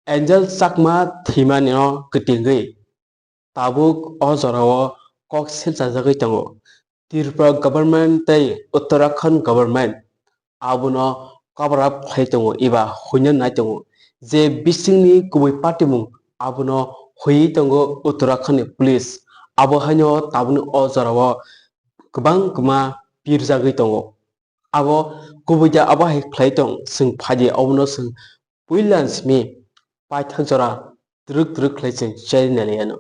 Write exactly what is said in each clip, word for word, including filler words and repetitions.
Angel Chakma thwimani no kwtwngwi tabuk o jorao kok silchajagwi tongo. Tripura government tei Uttarakhand government abono cover up khlai tongo eba huina nai tongo je bisingni kubui patimung abono huiwi tongo Uttarakhand ni police. Abo haino tabukni o jorao kwbang kwma pirjagwi tongo. Abo kubui da abo hai khlai tong, chwng phaidi obono chwng puila simi paithak jora twrwk twrwk khlai chwng cherwi nai liya no.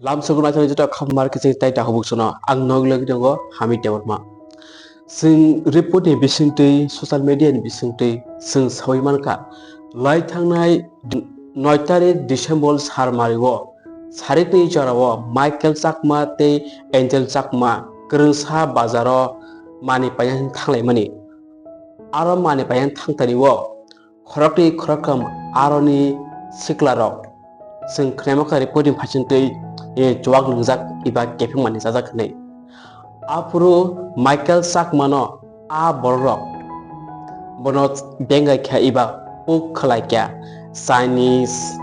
Lamsogo naithani jota kham mar kiching tai ta hubuk sono ang nog lagi tongo Hamid Debbarma. Chwng report ni bisingtwi, social media ni bisingtwi chwng sawi mankha, lai thangnai noi tarik December sar mario Sarikni jorao Michael Chakma tei Angel Chakma kwrwngsa bazaro mani paina thanglai mani. Aro mani paina thangtani o khoroknwi khoroktham aroni siklarok chwng khnaima kha report ni phaisingtwi, eh, chuwak nwngjak eba kepheng mani chajak hinwi. Aphuru Michael Chakmano a bororok bono bengai kha eba puk khlai kha Chinese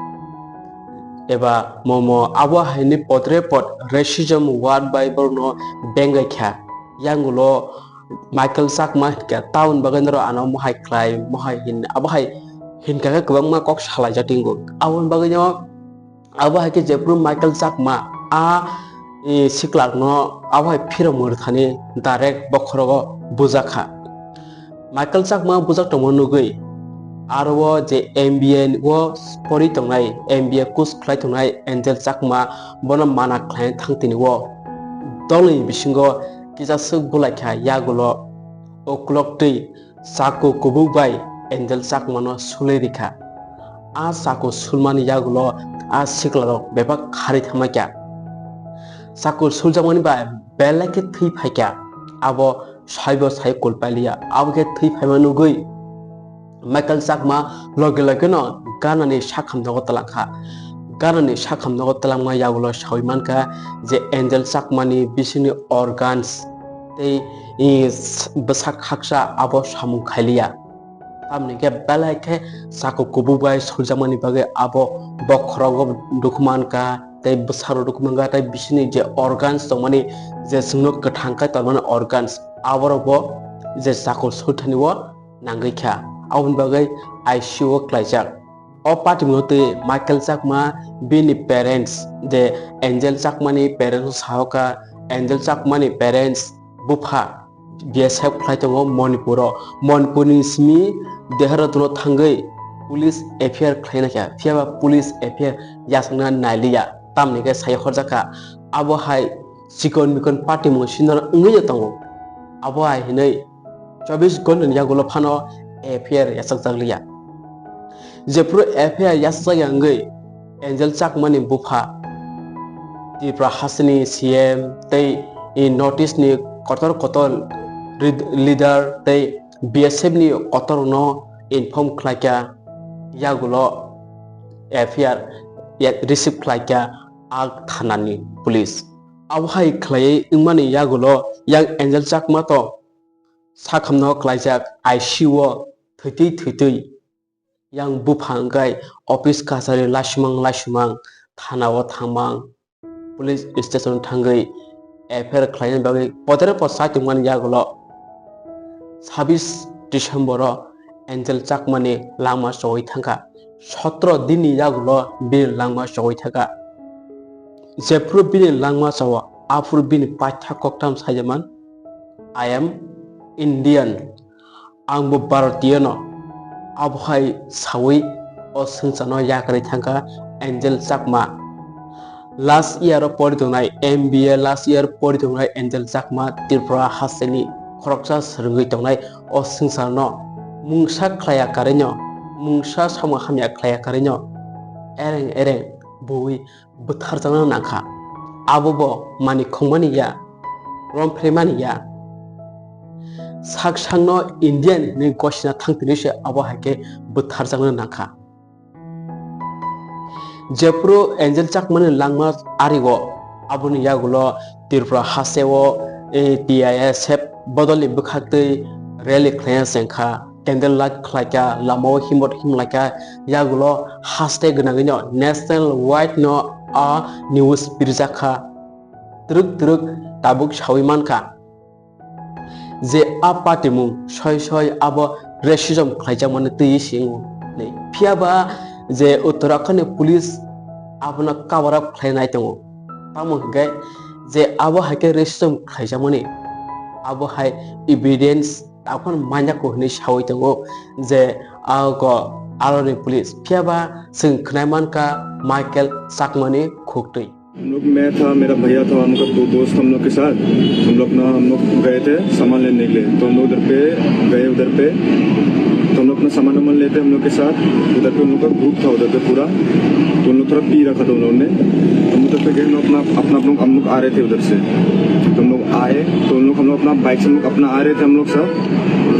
eba momo abo haini potre pot racism word bai borokno bengai kha. Yangulo Michael Chakma hinkha town bagwi norok ano mohai khlai mohai hin abo hai hinkha khe kwbangma kok salai jak tongo. Aboni bagwino abo hai khe jephuru Michael Chakma a, e, siklak no abo hai phirok mwrwthani direct bokhorogo bujak kha. Michael Chakma bujak tongma nugwi aro o je M B A o pori tongnai, M B A course khlai tongnai Angel Chakma bono mana khlai thang tini o dolni bisingo kisa swk bulai kha yagulo uklok twi Chakku kubuk bai Angel Chakmano sulwi rikha. A chakku sulmani yagulo a siklarok bebak kharwi thangma kya. Chakku suljakmani bai belai khe thwi phaikya. Abo saibo sai kulpailiya. Abo khe thwi phaima nugwi Michael Chakma loge loge no ganani sakham nogo twlangkha. Ganani sakham nogo twlangma yagulo sawi mankha je Angel Chakmani bisingni organs tei, i, s-, bwsak haksa abo samung khailiya. Tamni khe belai khe chakku kubuk bai suljakmani bagwi abo bokhorogo dukhu mankha tei bwsarok dukhu mankha tei bisingni je organs tongmani je chwngno kwthang khe tonmani organs aborokbo je chakku sulthani o nangwi kha. Aboni bagwi I C U o klaijak. O patimungno twi Michael Chakma bini parents je Angel Chakmani parents sahoka Angel Chakmani parents bupha B S F khlai tongo Manipuro. Manipurni simi Dehradun o thangwi police F I R khlaina kha. Phiyaba police F I R yasakna nailiya. Tamni khe sai horjakha. Abo hai chikon mikon patimung sinor wngwi tongo. Abo hai hinwi chobbish ghonta ni yagulo phano F I R yachakjak liya. Jephuru F I R yachakjak ya wngwi Angel Chakmani bupha Tripura hasteni C M tei North East ni kotor kotor rid-, leader tei B S F ni kotor no inform khlaikha yagulo F I R ya-, receive khlaikha a thanani police. Abo hai khlaiwi wngmani yagulo yang Angel Chakma to sakhamno klaijak I C U o thwitwi thwitwi yang bupha wngkhe office kachari laisumang laisumang thana o thangmang police station thangwi F I R khlaina bagwi potere po sai tongmani yagulo sabis December o Angel Chakmani langma chowui thangkha. Sotro dinni yagulo bini langma chowui thangkha. Jephuru bini langma chawo, aphuru bini paitha koktham saijaman, "I am Indian, ang bo Bharatiya no." Abo hai sawi o swngcharno yakarwi thangkha Angel Chakma. Last year o pori tongnai, M B A last year pori tongnai Angel Chakma Tripura hasteni khoroksa swrwngwi tongnai o swngcharno mungsa khlaiya karwino, mungsa samung hamya khlaiya karwino ereng ereng bui bwtharjakna nangkha. Abo bo mani khongmani ya, romphrimani ya. Sak sakno Indian hinwi gosina thangtini se abo hai khe bwtharjakna nangkha. Jephuru Angel Chakmani langma ario, aboni yagulo Tripura hasteo, eh, T I S F bodolni bwkhaktwi rally khlaina chengkha. candle light khlaikha, lamao himot himlaikha, yagulo haste gwnangwino national wide no a news pirjakha. Twrwk twrwk tabuk sawi mankha je a patimung soi soi abo racism khlaijakmani twiwi singo. Phiya ba je Uttarakhand ni police abono cover up khlainai tongo. Tamo hwnkhe je abo hai khe racism khlaijakmani, abo hai evidence aphano manya ko hwnwi sawi tongo je a go aroni police. Phiya ba chwng khwnai mankha Michael Chakmani khuktwi. हम लोग, मैं था, मेरा भैया था, उनका दो दोस्त हम लोग के साथ। हम लोग ना, हम लोग गए थे सामान लेने के लिए, तो हम लोग उधर पे गए, उधर पे तो हम लोग अपना सामान वामान लेते हम लोग के साथ। उधर पे उन लोग का ग्रुप था, उधर पे पूरा, तो उन लोग थोड़ा पी रखा था उन लोगों ने। तो हम उधर पे गए, हम लोग अपना, अपना, हम लोग, हम लोग आ रहे थे उधर से, तो हम लोग आए, तो उन लोग, हम लोग अपना बाइक से, हम लोग अपना आ रहे थे हम लोग सब।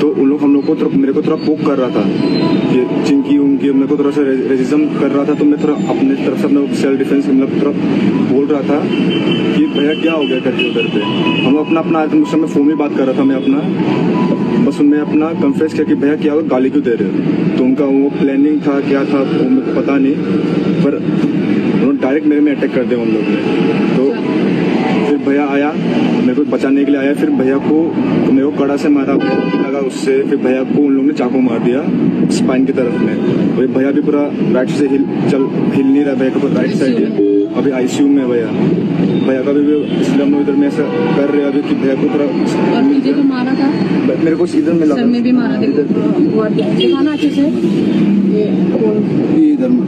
तो उन लोग हम लोग को थोड़ा, मेरे को थोड़ा पोक कर रहा था, ये चिंकी उंकी मेरे को थोड़ा सा रे-, रेसिज्म कर रहा था, तो मैं थोड़ा अपने तरफ से, अपने सेल्फ डिफेंस, मतलब, थोड़ा बोल रहा था कि भैया क्या हो गया करके उधर पे। हम अपना, अपना आए थे, उस समय फ़ोन में बात कर रहा था मैं अपना, बस मैं अपना कन्फेस किया कि भैया क्या हुआ, गाली क्यों दे रहे हो। तो उनका वो प्लानिंग था, क्या था, वो मेरे को पता नहीं, पर उन्होंने डायरेक्ट मेरे में अटैक कर दिया उन लोग ने। तो फिर भैया आया, मेरे को बचाने के लिए आया, फिर भैया को, मेरे को कड़ा से मारा, लगा उससे, फिर भैया को उन लोगों ने चाकू मार दिया स्पाइन की तरफ में। वही भैया भी पूरा राइट से हिल, चल, हिल नहीं रहा, भैया का पूरा राइट साइड है। अभी आईसीयू में है भैया। भैया का भी, भी इसलिए हम लोग इधर में ऐसा कर रहे हैं अभी कि भैया को थोड़ा और तुझे तो मारा था? मेरे को इधर में लगा। सर में भी मारा, देखो, इधर। हुआ क्या? दिखाना अच्छे से। ये कौन? ये इधर में।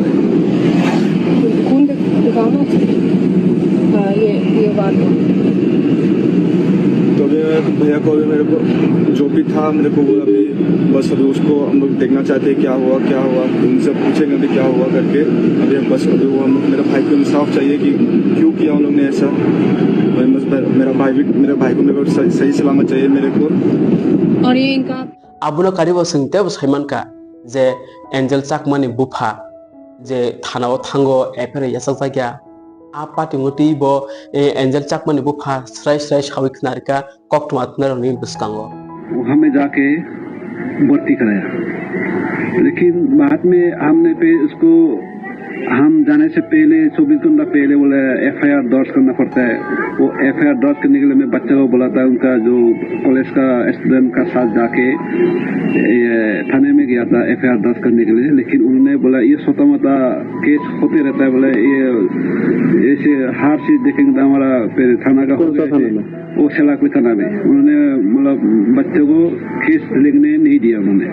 खून दिख-, दिखाओ ना। हाँ, ये, ये बात है। तो अभी मैं भैया को, अभी मेरे को जो भी था, मेरे को वो अभी बस अभी उसको हम लोग देखना चाहते हैं, क्या हुआ, क्या हुआ, उनसे पूछेंगे अभी क्या हुआ करके। अभी हम बस अभी वो हम, मेरे भाई को इंसाफ चाहिए कि क्यों किया उन लोग ने ऐसा। और बस मेरा, मेरा भाई भी, मेरे भाई को मेरे को सही, सही सलामत चाहिए मेरे को। और ये इनका Abono karibo chwng teibo saimankha je Angel Chakmani bupha je thanao thango F I R yachakjakya. A patimung twibo, eh, Angel Chakmani bupha srai srai sawi khwnarikha koktwma khwnarokni bwskango. वहाँ में जाके भर्ती कराया, लेकिन बाद में हमने फिर उसको हम जाने से पहले, चौबीस घंटा पहले बोले एफआईआर दर्ज करना पड़ता है। वो एफआईआर दर्ज करने के लिए मैं बच्चा को बोला था, उनका जो कॉलेज का स्टूडेंट का साथ जाके ये थाने में गया था एफआईआर दर्ज करने के लिए, लेकिन उन्होंने बोला ये छोटा मोटा केस होते रहता है, बोले ये ऐसे हर चीज देखेंगे तो हमारा फिर थाना का हो गया। वो सेलाकुई थाना में उन्होंने, मतलब, बच्चों को केस लिखने नहीं दिया उन्होंने,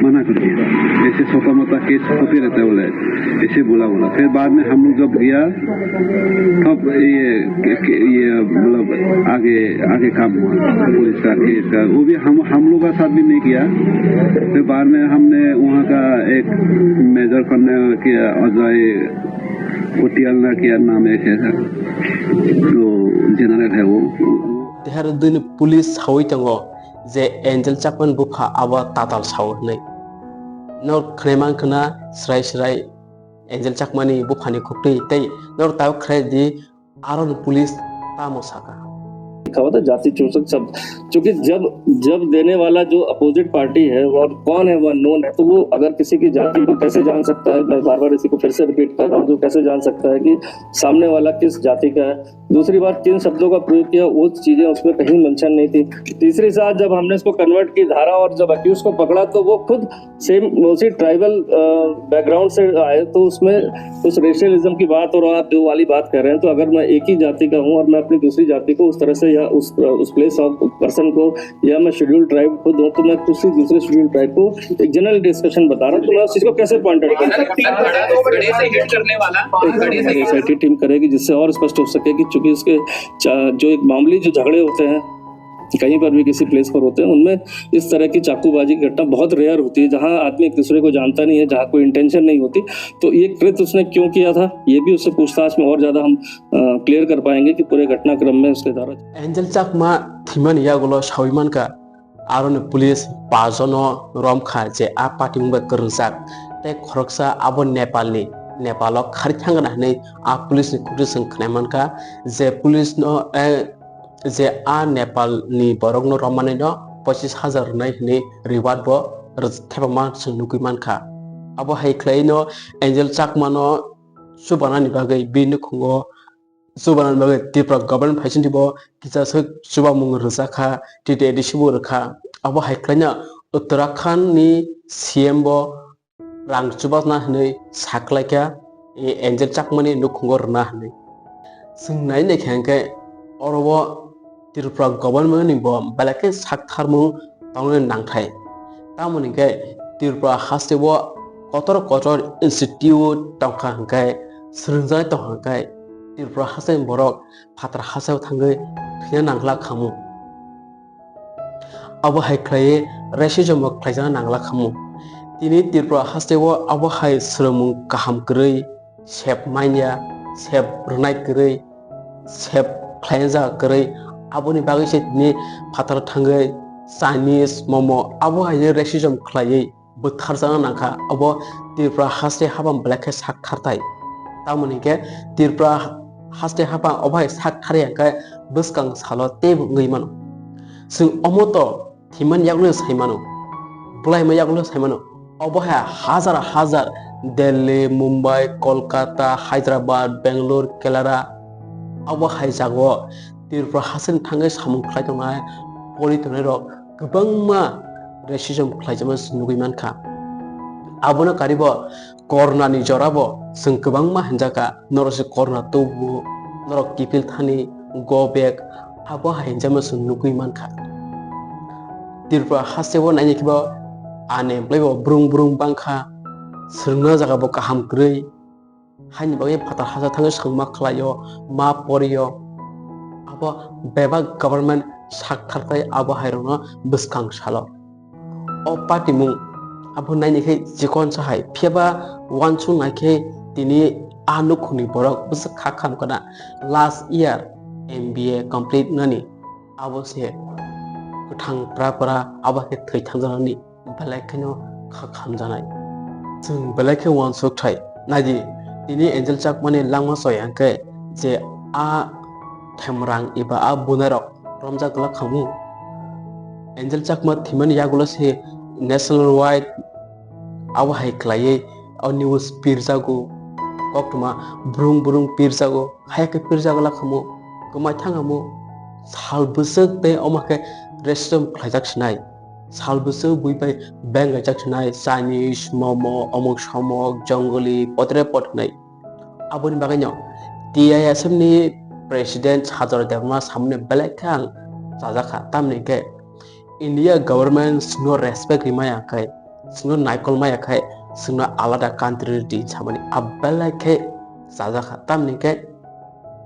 मना कर दिया। ऐसे छोटा मोटा केस होते रहता है बोले, ऐसे बोला बोला। फिर बाद में हम लोग जब गया तब ये, ये, मतलब, आगे, आगे काम हुआ पुलिस का, केस का। वो भी हम, हम लोग का साथ भी नहीं किया। फिर बाद में हमने वहाँ का एक मेजर कर्नल किया, अजय कोटियाल ना क्या नाम है, ऐसा। तो जनरल है वो। Dehradun ni police sawi tongo je Angel Chakmani bupha abo tatal sao hwnwi. Nor khwnai mankha na srai srai Angel Chakmani buphani khuktwi tei nor tabuk khwnai di aroni police tamo sakha. लिखा हुआ था जाति सूचक शब्द, क्योंकि जब, जब देने वाला जो अपोजिट पार्टी है और कौन है वो अननोन है, तो वो अगर किसी की जाति को कैसे जान सकता है? मैं बार बार इसी को फिर से रिपीट कर रहा हूँ, जो कैसे जान सकता है कि सामने वाला किस जाति का है? दूसरी बात, किन शब्दों का प्रयोग किया, वो चीजें उसमें कहीं मेंशन नहीं थी। तीसरी बात, जब हमने इसको कन्वर्ट की धारा और जब अक्यूज को पकड़ा, तो वो खुद सेम उसी ट्राइबल बैकग्राउंड से आए, तो उसमें उस रेशियलिज्म की बात और आप जो वाली बात कर रहे हैं, तो अगर मैं एक ही जाति का हूँ और मैं अपनी दूसरी जाति को उस तरह से या उस, उस प्लेस ऑफ पर्सन को, या मैं शेड्यूल ट्राइब खुद हूँ, तो मैं किसी दूसरे शेड्यूल ट्राइब को एक जनरल डिस्कशन बता रहा हूँ, तो मैं उस चीज को कैसे पॉइंट आउट करूँ? सर, टीम बता दो, बड़े से हिट करने वाला, बड़े से हिट एसआईटी टीम करेगी, जिससे और स्पष्ट हो सके कि चूंकि इसके चा-, जो एक मामूली जो झगड़े होते हैं, कहीं पर भी किसी प्लेस पर होते हैं, उनमें इस तरह की चाकूबाजी की घटना बहुत रेयर होती है, जहां आदमी एक दूसरे को जानता नहीं है, जहां कोई इंटेंशन नहीं होती। तो ये कृत्य उसने क्यों किया था, ये भी उससे पूछताछ में और ज्यादा हम, अ, क्लियर कर पाएंगे कि पूरे घटनाक्रम में उसके द्वारा Angel Chakma thwimani yagulo sawi mankha, aroni police pajono romkha je a patimung bai kwrwngjak tei khoroksa abo Nepalni, Nepalo khari thangna hwnwi a police ni khuktwi chwng khwnai mankha je police no, eh, je a Nepal ni borok no romani no pochis hajar rwnai hwnwi reward bo rwj-, thepama chwng nugwi mankha. Abo hai khlaino Angel Chakmano chubanani bagwi bini nukhungo chubanani bagwi Tripura government phaisingtwi bo kisa swk chubamung rwjakha, T T A D C bo rwkha. Abo hai khlaino Uttarakhand ni C M bo rang chubakna hinwi saklaikha, e, Angel Chakmani nukhungo rwna hinwi. Chwng nai naikha hwnkhe oro o Tripura government ni bo belai khe saktharmung tongnani nangthai. Tamoni hwnkhe Tripura haste o kotor kotor institute tongkha hwnkhe, swrwngjaknai tongkha hwnkhe, Tripura haste ni borok phatar haste o thangwi thwina nangla khamu. Abo hai khlaiwi racism bo khlaijana nangla khamu. Tini Tripura haste o abo hai swrwngmung kaham kwrwi, sep manya, sep rwnai kwrwi, sep khlaijak kwrwi, aboni bagwi se tini phatar thangwi Chinese, momo, abo hai racism khlaiwi bwtharjakna nangkha, abo Tripura haste haphang belai khe sak thartai. Tamoni hwnkhe Tripura haste haphang obo hai sak tharya hwnkhe bwskang salo teibo wngwi mano. Chwng omo to thimani yagulo sai mano, bwlaima yagulo sai mano. Obo hai hajar hajar Delhi, Mumbai, Kolkata, Hyderabad, Bangalore, Kerala, abo hai jagao Tripura hasteni thangwi samung khlai tongnai, pori tongnai rok kwbangma racism khlaijama chwng nugwi mankha. Abono karibo corona ni jora bo chwng kwbangma hinjakha, norok se corona tubu, norok kiphil thani, go back, abo hai hinjakma chwng nugwi mankha. Tripura haste o naina khe bo unemployed bo brung brung bangkha, swrwngna jaga bo kaham kwrwi. Haini bagwi phatar hasa thangwi swngma khlaio, ma porio. Abo bebak government sak thartai abo hairokno bwskang salo. O patimung abo naini khe chikon sa hai, phiyaba uansuk nai khe tini a nukhungni borok bwswk kha kham kana last year M B A complete nani abo se kwthang pra pra abo khe thwi thangjaknani. Belai kheno kha khamjanai. Chwng belai khe uansuk thai. Naidi, tini Angel Chakmani langma soi hwnkhe je a themrang eba a bunairok romjak glak khamu. Angel Chakma thwimani yagulo se national wide abo hai khlaiwi o news pirjago, koktwma brung brung pirjago, haya khe pirjago glak khamu, kwmai thang khamu, sal bwswk tei omo khe racism khlaijak sinai. Sal bwswk bui bai beng kaijak sinai, Chinese, momo, omok somok, jongoli, potre pot hinwi. Aboni bagwino T I S F ni president Sajora Debbarma samani belai khe ang chajakha. Tamni hwnkhe India government chwngno respect rimaya khai, chwngno naikol maya khai, chwngno alada country di samani a belai khe chajakha. Tamni hwnkhe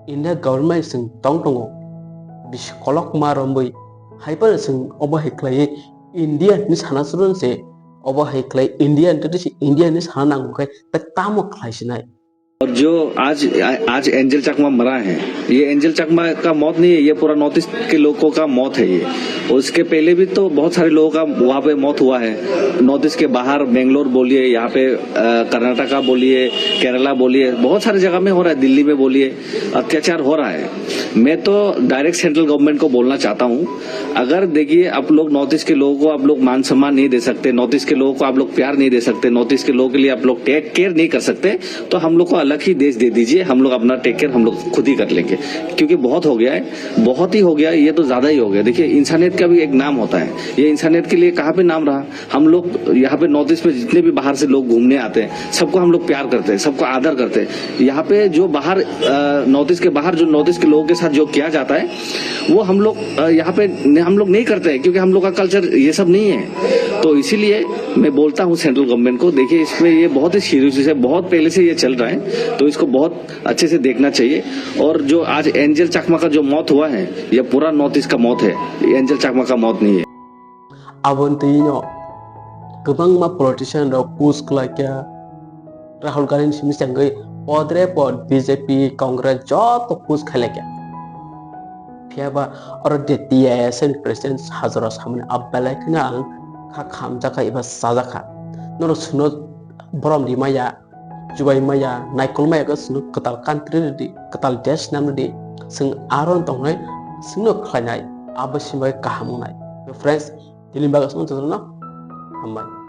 India government chwng tong tongo, bisi kolokma romwi, hai phano chwng obo hai khlaiwi India hinwi sana chwrwng se, obo hai khlai India hinwi se India hinwi sana nango khe, tei tamo khlai sinai. और जो आज, आज एंजल चकमा मरा है, ये एंजल चकमा का मौत नहीं है, ये पूरा नॉर्थ ईस्ट के लोगों का मौत है ये। उसके पहले भी तो बहुत सारे लोगों का वहाँ पे मौत हुआ है, नॉर्थ ईस्ट के बाहर, बेंगलोर बोलिए, यहाँ पे, अ, कर्नाटका बोलिए, केरला बोलिए, बहुत सारी जगह में हो रहा है, दिल्ली में बोलिए, अत्याचार हो रहा है। मैं तो डायरेक्ट सेंट्रल गवर्नमेंट को बोलना चाहता हूँ, अगर देखिए, आप लोग नॉर्थ ईस्ट के लोगों को आप लोग मान सम्मान नहीं दे सकते, नॉर्थ ईस्ट के लोगों को आप लोग प्यार नहीं दे सकते, नॉर्थ ईस्ट के लोगों के लिए आप लोग टेक केयर नहीं कर सकते, तो हम लोग को अलग ही देश दे दीजिए, हम लोग अपना टेक केयर हम लोग खुद ही कर लेंगे, क्योंकि बहुत हो गया है, बहुत ही हो गया है, ये तो ज़्यादा ही हो गया। देखिए, इंसानियत का भी एक नाम होता है, ये इंसानियत के लिए कहाँ पे नाम रहा? हम लोग यहाँ पे नॉर्थ ईस्ट में जितने भी बाहर से लोग घूमने आते हैं, सबको हम लोग प्यार करते हैं, सबको आदर करते हैं। यहाँ पे जो बाहर, अ, नॉर्थ ईस्ट के बाहर जो नॉर्थ ईस्ट के लोगों के साथ जो किया जाता है, वो हम लोग, अ, यहाँ पे न-, हम लोग नहीं करते हैं, क्योंकि हम लोग का कल्चर ये सब नहीं है। तो इसीलिए मैं बोलता हूँ सेंट्रल गवर्नमेंट को, देखिए, इसमें ये बहुत ही सीरियस है, बहुत पहले से ये चल रहा है, तो इसको बहुत अच्छे से देखना चाहिए। और जो आज एंजल चकमा का जो मौत हुआ है, ये पूरा नॉर्थ ईस्ट का मौत है, ये एंजल चकमा का मौत नहीं है। Aboni twi no kwbangma politician rok push khlai kha, Rahul Gandhi ni simi changwi podre pod B J P, Congress joto push khlai kha. Phiya ba oro de T I S F ni president Sajora samani a belai kheno ang kha khamjakha eba chajakha. Norok chwngno borom rimaya, chubai maya, naikol maya khe chwngno kwtal country rwdi, kwtal desh nam rwdi, chwng aro wng tongnai, chwngno khlainai, abo simi bagwi kaham wngnai. Friends, tini bagwi chwng jotono Hambai.